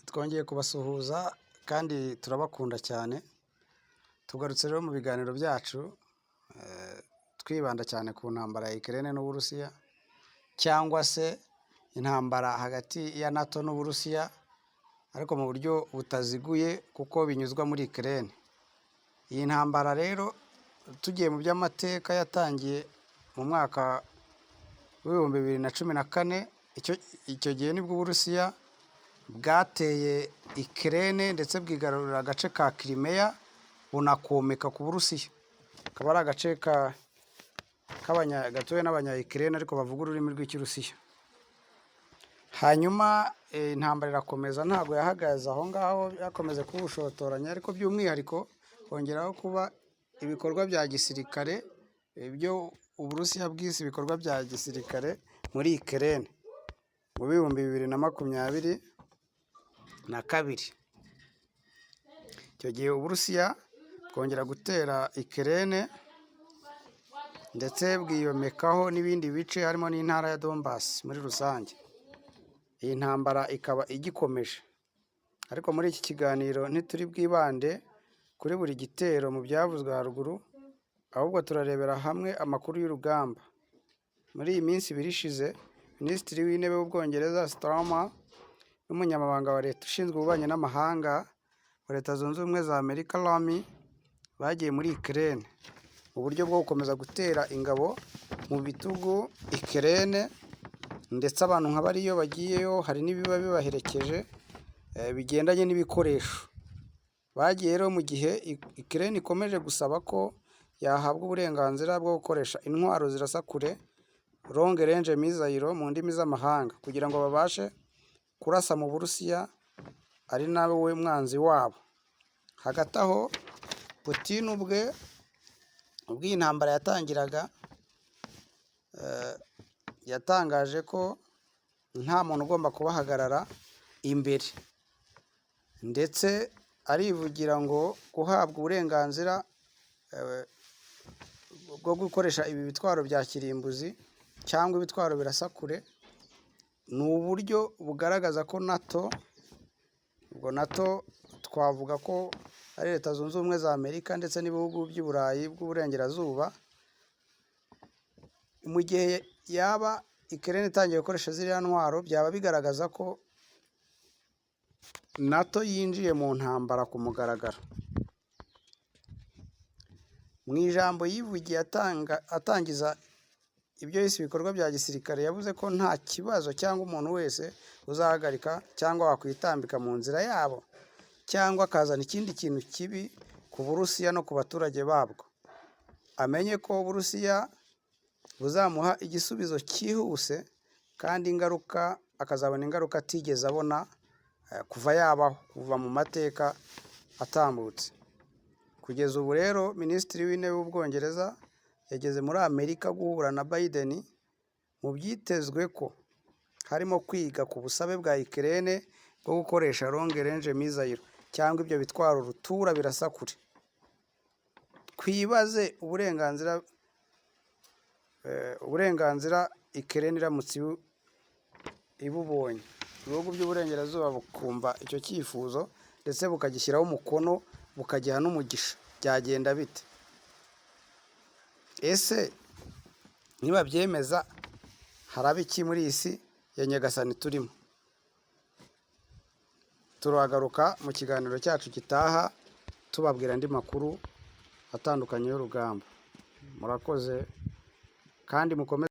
Twongeye kubasuhuza kandi turabakunda cyane, tugarutse rero mu biganiro byacu twibanda cyane ku ntambara ya Ukraine n'Uburusiya cyangwa se intambara hagati ya NATO n'Uburusiya, ariko mu buryo butaziguye kuko binyuzwa muri Ukraine. Iyi ntambara rero, tugiye mu by'amateka, yatangiye mu mwaka w'2014. Icyo gihe nibwo Uburusiya bwateye Ukraine ndetse bwigarurira agace ka Crimea, bunakomeka ku Burusiya, akaba ari agace gatuwe n'abanya Ukraine ariko bavuga ururimi rw'Ikirusiya. Hanyuma intambara irakomeza, ntabwo yahagaze aho ngaho, yakomeje kuba ubushotoranyi, ariko by'umwihariko hongeraho kuba ibikorwa bya gisirikare, ibyo Uburusiya bwise ibikorwa bya gisirikare muri Ukraine mu 2022. Icyo gihe Uburusiya bwongera gutera Ukraine ndetse bwiyomekaho n'ibindi bice, harimo n'intara ya Donbas muri rusange. Iyi ntambara ikaba igikomeje, ariko muri iki kiganiro ntituri bwibande kuri buri gitero mu byavuzwe haruguru, ahubwo turarebera hamwe amakuru y'urugamba. Muri iyi minsi 2 ishize, Minisitiri w'Intebe w'Ubwongereza Starmer n'Umunyamabanga wa Leta ushinzwe ububanyi n'amahanga wa Leta Zunze Ubumwe za Amerika Lammy bagiye muri Ukraine mu buryo bwo gukomeza gutera ingabo mu bitugu Ukraine, ndetse abantu nka bariya bagiyeyo hari n'ibiba bibaherekeje bigendanye n'ibikoresho. Bagiye rero mu gihe Ukraine ikomeje gusaba ko yahabwa uburenganzira bwo gukoresha intwaro zirasa kure, long range missile mu ndimi z'amahanga, kugira ngo babashe kurasa mu Burusiya, ari nawe mwanzi wabo. Hagati aho, Putin ubwe, ubwo iyi ntambara yatangiraga, yatangaje ko nta muntu ugomba kubahagarara imbere, ndetse arivugira ngo guhabwa uburenganzira bwo gukoresha ibi bitwaro bya kirimbuzi cyangwa ibitwaro birasa kure ni uburyo bugaragaza ko NATO, ubwo NATO twavuga ko ari Leta Zunze Ubumwe za Amerika ndetse n'ibihugu by'i Burayi bw'Uburengerazuba, mu gihe yaba Ukraine itangiye gukoresha ziriya ntwaro, byaba bigaragaza ko NATO yinjiye mu ntambara ku mugaragaro. Mu ijambo yivugiye atangiza ibyo yise ibikorwa bya gisirikare, yavuze ko nta kibazo cyangwa umuntu wese uzahagarika cyangwa wakwitambika mu nzira yabo cyangwa akazana ikindi kintu kibi ku Burusiya no ku baturage babwo, amenye ko Uburusiya buzamuha igisubizo cyihuse kandi ingaruka akazabona ingaruka atigeze abona kuva yabaho, kuva mu mateka atambutse. Kugeza ubu rero, Minisitiri w'Intebe w'Ubwongereza yageze muri Amerika guhura na Biden, mu byitezwe ko harimo kwiga ku busabe bwa Ukraine bwo gukoresha long range missile cyangwa ibyo bitwaro rutura birasa kure. Twibaze uburenganzira Ukraine iramutse ibubonye, ibihugu by'Uburengerazuba bukumva icyo cyifuzo ndetse bukagishyiraho umukono, bukagiha n'umugisha, byagenda bite? Ese nibabyemeza haraba iki muri iyi si ya Nyagasani turimo? Turagaruka mu kiganiro cyacu gitaha tubabwira andi makuru atandukanye y'urugamba. Murakoze kandi mukomeze.